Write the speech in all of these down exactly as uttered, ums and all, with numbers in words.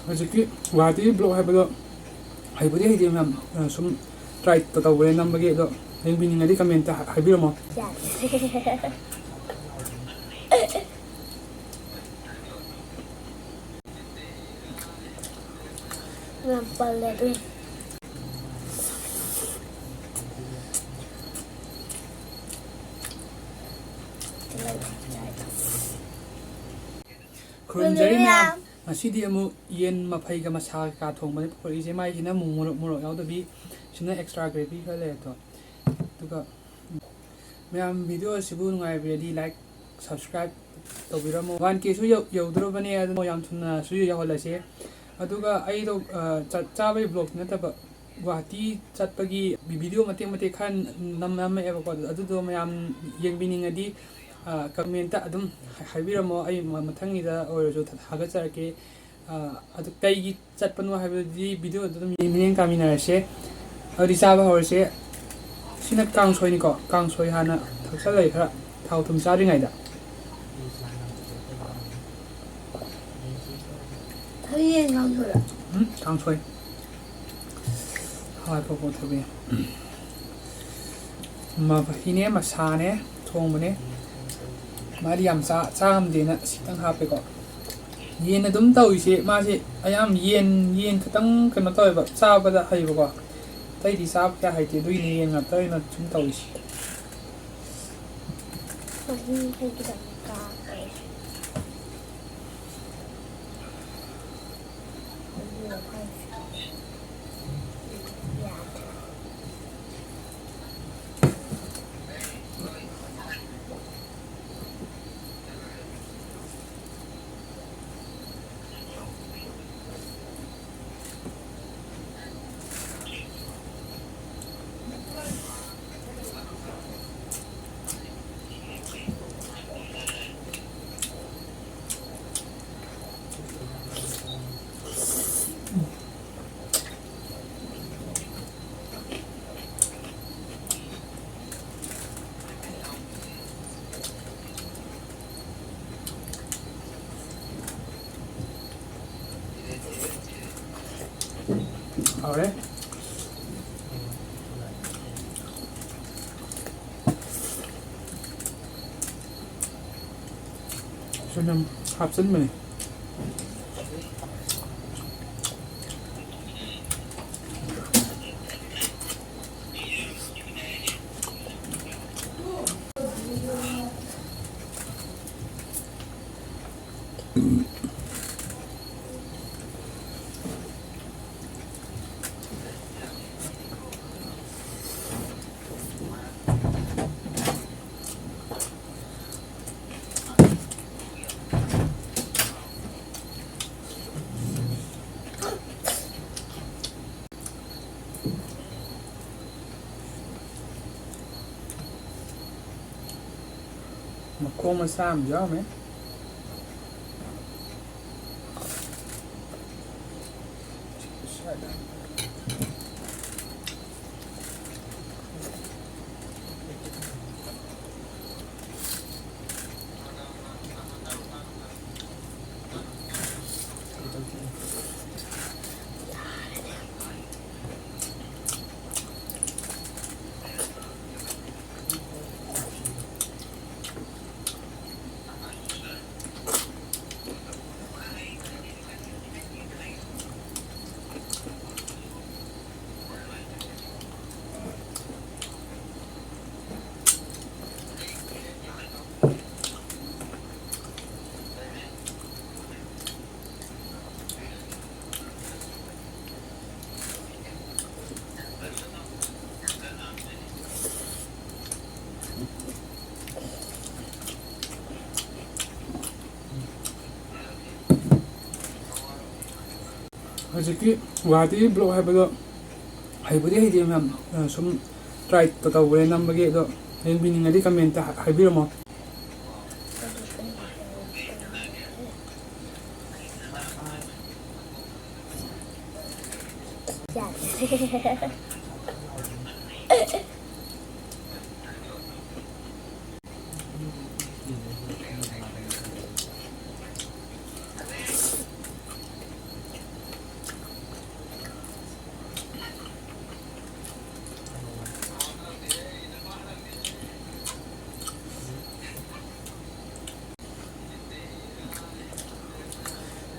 ꯍꯧꯖꯤꯛꯀꯤ ꯒꯨꯍꯥꯇꯤ ꯕ꯭ꯂꯣꯛ ꯍꯥꯏꯕꯗꯣ ꯍꯩꯕꯨꯗꯤ ꯍꯩꯇꯦ ꯃꯌꯥꯝ, ꯑ, ꯁꯨꯝ ꯇ꯭ꯔꯥꯏ ꯇꯧꯕꯅꯦ ꯅꯝꯕꯒꯤ, ꯑꯗꯣ ꯌꯦꯡꯕꯤꯅꯤꯡꯉꯗꯤ ꯀꯃꯦꯟꯇ ꯍꯥꯏꯕꯤꯔꯝꯃꯣ꯫ ꯌꯥꯔꯦ꯫ ꯌꯥꯝ ꯄꯜꯂꯦ ꯑꯗꯨꯏ꯫ ꯈꯨꯔꯨꯝꯖꯔꯤ ꯃꯌꯥꯝ꯫ ꯉꯁꯤꯗꯤ ꯑꯃꯨꯛ ꯌꯦꯟ ꯃꯐꯩꯒ ꯃꯁꯥ ꯀꯩꯀꯥ ꯊꯣꯡꯕꯅꯦ ꯄꯨꯔꯛꯏꯁꯦ꯫ ꯃꯥꯏꯁꯤꯅ ꯑꯃꯨꯛ ꯃꯣꯔꯣꯛ, ꯃꯣꯔꯣꯛ ꯌꯥꯎꯗꯕꯤ, ꯁꯤꯅ ꯑꯦꯛꯁꯇ꯭ꯔꯥ ꯒ꯭ꯔꯦꯚꯤ ꯈꯔ ꯂꯩꯔꯦ ꯑꯗꯣ꯫ ꯑꯗꯨꯒ ꯃꯌꯥꯝ ꯚꯤꯗꯤꯑꯣ ꯑꯁꯤꯕꯨ ꯅꯨꯡꯉꯥꯏꯕꯤꯔꯗꯤ ꯂꯥꯏꯛ, ꯁꯕꯁꯀ꯭ꯔꯥꯏꯕ ꯇꯧꯕꯤꯔꯝꯃꯣ꯫ ꯋꯥꯟ ꯀꯦꯁꯨ ꯌꯧ-, ꯌꯧꯗꯣꯔꯕꯅꯦ, ꯑꯗꯨꯅ ꯌꯥꯝ ꯊꯨꯅꯁꯨ ꯌꯧꯍꯜꯂꯁꯦ꯫ ꯑꯗꯨꯒ ꯑꯩꯗꯣ, ꯑ, ꯆꯥꯛ ꯆꯥꯕꯒꯤ ꯕ꯭ꯂꯣꯛꯇꯤ ꯅꯠꯇꯕ, ꯒꯨꯍꯥꯇꯤ ꯆꯠꯄꯒꯤ ꯚꯤ-, ꯚꯤꯗꯤꯑꯣ ꯃꯇꯦꯛ ꯃꯇꯦꯛ ꯈꯔ ꯅꯝ-, ꯅꯝꯃꯛꯑꯦꯕꯀꯣ꯫ ꯑꯗꯨꯗꯣ ꯃꯌꯥꯝ ꯌꯦꯡꯕꯤꯅꯤꯡꯉꯗꯤ, ꯑ, ꯀꯃꯦꯟꯇ ꯑꯗꯨꯝ ꯍꯥꯏ-, ꯍꯥꯏꯕꯤꯔꯝꯃꯣ꯫ ꯑꯩ ꯃ-, ꯃꯊꯪꯒꯤꯗ ꯑꯣꯏꯔꯁꯨ ꯊꯥ-, ꯊꯥꯒꯠꯆꯔꯛꯀꯦ꯫ ꯑ, ꯑꯗꯨ ꯀꯩꯒꯤ ꯆꯠꯄꯅꯣ ꯍꯥꯏꯕꯗꯨꯗꯤ ꯚꯤꯗꯤꯑꯣꯗ ꯑꯗꯨꯝ ꯌꯦꯡ-, ꯃꯤꯠꯌꯦꯡ ꯀꯥꯃꯤꯟꯅꯔꯁꯦ꯫ ꯑꯗꯨꯗꯤ ꯆꯥꯕ ꯍꯧꯔꯁꯦ꯫ ꯁꯤꯅ ꯀꯥꯡꯁꯣꯏꯅꯤꯀꯣ꯫ ꯀꯥꯡꯁꯣꯏ ꯍꯥꯟꯅ ꯊꯛꯆꯜꯂꯒꯦ ꯈꯔ, ꯊꯥꯎ ꯊꯨꯝ ꯆꯥꯗ꯭ꯔꯤꯉꯩꯗ꯫ ꯊꯣꯏꯌꯦꯟ ꯀꯥꯡꯁꯣꯏꯔꯣ? ꯎꯝ, ꯀꯥꯡꯁꯣꯏ꯫ ꯍꯋꯥꯏ ꯄꯣꯛꯄ ꯊꯕꯤ꯫ ꯃꯐꯩꯅꯦ, ꯃꯁꯥꯅꯦ ꯊꯣꯡꯕꯅꯦ꯫ ꯃꯥꯗꯤ ꯌꯥꯝ ꯆꯥ-, ꯆꯥ ꯉꯝꯗꯦꯅ ꯁꯤꯇꯪ ꯍꯥꯞꯄꯦꯀꯣ꯫ ꯌꯦꯟ ꯑꯗꯨꯝ ꯇꯧꯔꯤꯁꯦ ꯃꯥꯁꯦ ꯑꯌꯥꯝ-, ꯌꯦꯟ, ꯌꯦꯟ ꯈꯛꯇꯪ ꯀꯩꯅꯣ ꯇꯧꯋꯦꯕ, ꯆꯥꯕꯗ ꯍꯩꯕꯀꯣ꯫ ꯑꯇꯩꯗꯤ ꯆꯥꯕ ꯀꯌꯥ ꯍꯩꯇꯦ, ꯑꯗꯨꯒꯤꯅꯦ ꯌꯦꯟ ꯉꯥꯛꯇ ꯑꯣꯏꯅ ꯁꯨꯝ ꯇꯧꯔꯤꯁꯦ꯫ ꯃꯍꯤ ꯍꯩꯒꯗꯕꯅꯤ ꯀꯥ-, ꯍꯥꯎꯔꯦ꯫ ꯁꯣꯏꯕꯨꯝ ꯍꯥꯞꯆꯤꯟꯕꯅꯦ꯫ ꯃꯈꯣꯡ ꯃꯆꯥ ꯑꯃ ꯌꯥꯎꯔꯝꯃꯦ꯫ ꯍꯧꯖꯤꯛꯀꯤ ꯒꯨꯍꯥꯇꯤ vlog ꯍꯥꯏꯕꯗꯣ ꯍꯩꯕꯨꯗꯤ ꯍꯩꯇꯦ ꯃꯌꯥꯝ, ꯑ, ꯁꯨꯝ try ꯇꯧꯕꯅꯦ ꯅꯝꯕꯒꯤ꯫ ꯑꯗꯣ ꯌꯦꯡꯕꯤꯅꯤꯡꯉꯗꯤ comment ꯍꯥꯏꯕꯤꯔꯝꯃꯣ꯫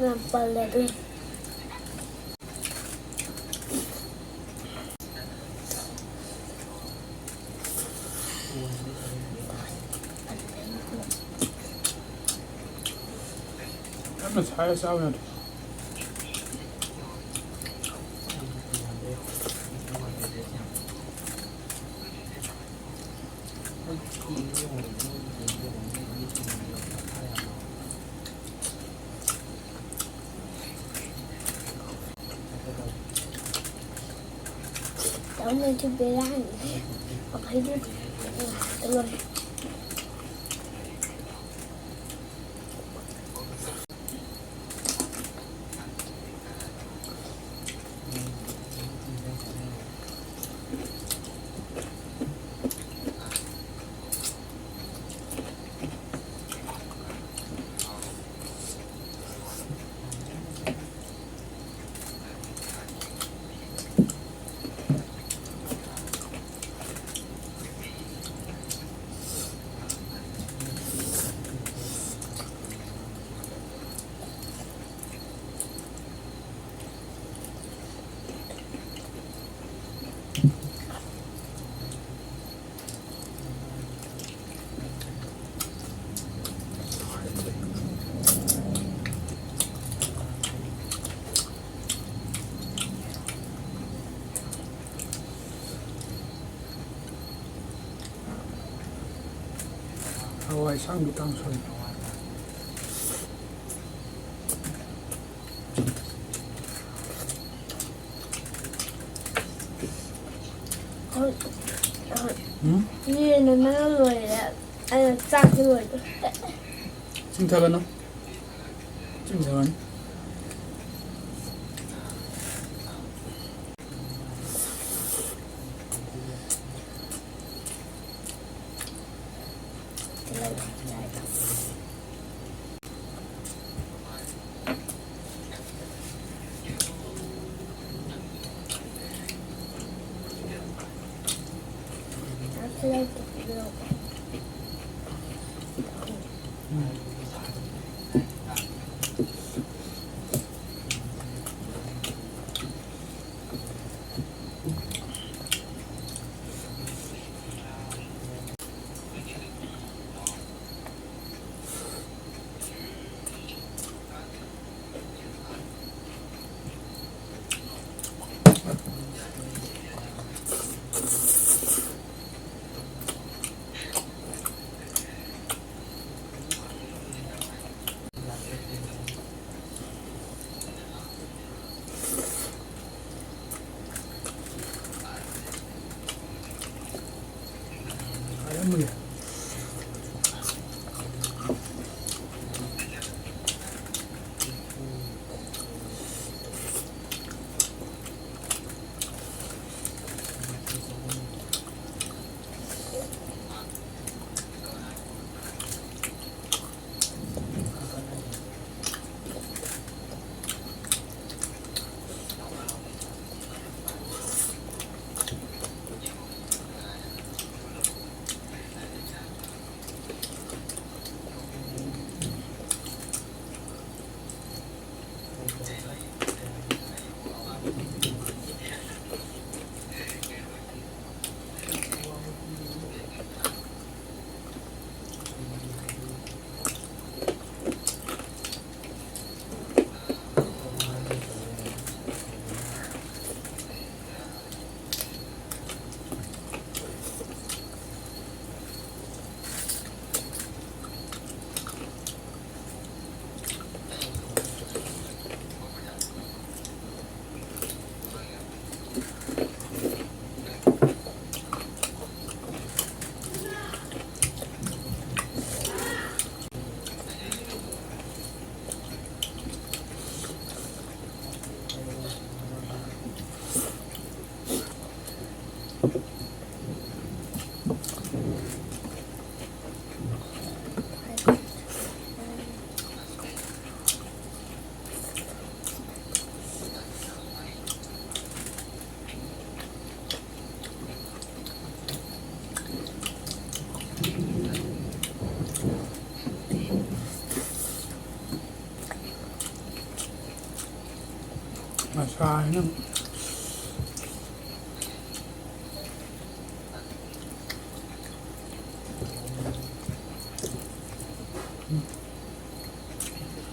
ꯌꯥꯝ ꯄꯜꯂꯦ ꯑꯗꯨꯏ꯫ ꯌꯥꯝꯅ ꯁꯥꯏ, ꯆꯥꯕ ꯌꯥꯗꯦ꯫ ꯇꯧꯅꯁꯨ ꯕꯦꯔꯥꯅꯤ꯫ ꯑꯩꯈꯣꯏꯗꯤ ꯂꯣꯏꯔꯦ꯫ ꯍꯋꯥꯏ ꯑꯁꯥꯡꯕꯤ ꯀꯥꯡꯁꯣꯏ꯫ ꯎꯝ? ꯌꯦꯟꯗꯨꯅ ꯂꯣꯏꯔꯦ, ꯑꯩꯅ ꯆꯥꯛꯇꯤ ꯂꯣꯏꯗ꯭ꯔꯤ꯫ ꯆꯤꯡꯊꯒꯅꯨ꯫ ꯆꯤꯡꯊꯒꯅꯨ꯫ ꯁꯥꯁꯤꯅ꯫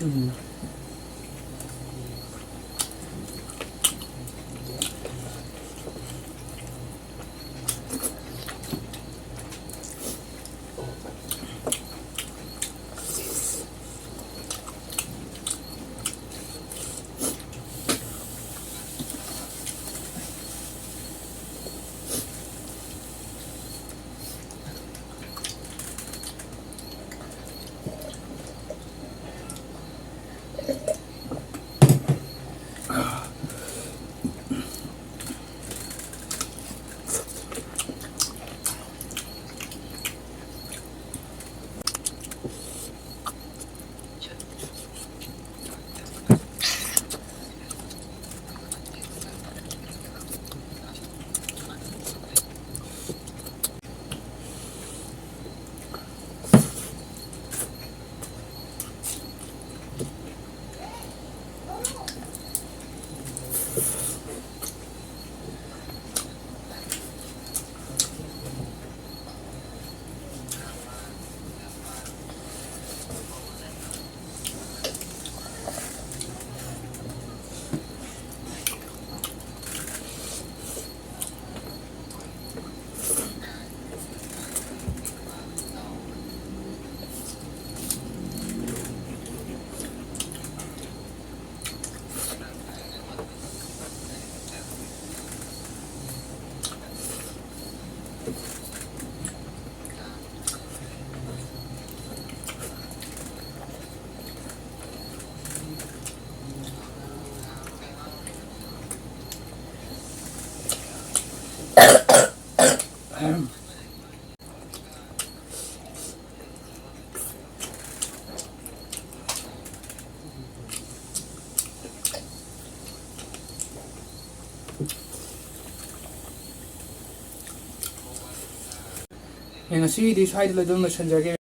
ꯎꯝ꯫ ꯑꯦ, ꯉꯁꯤꯒꯤꯗꯤ ꯁ꯭ꯋꯥꯏꯗ ꯑꯗꯨꯝ ꯂꯣꯏꯁꯤꯟꯖꯔꯒꯦ꯫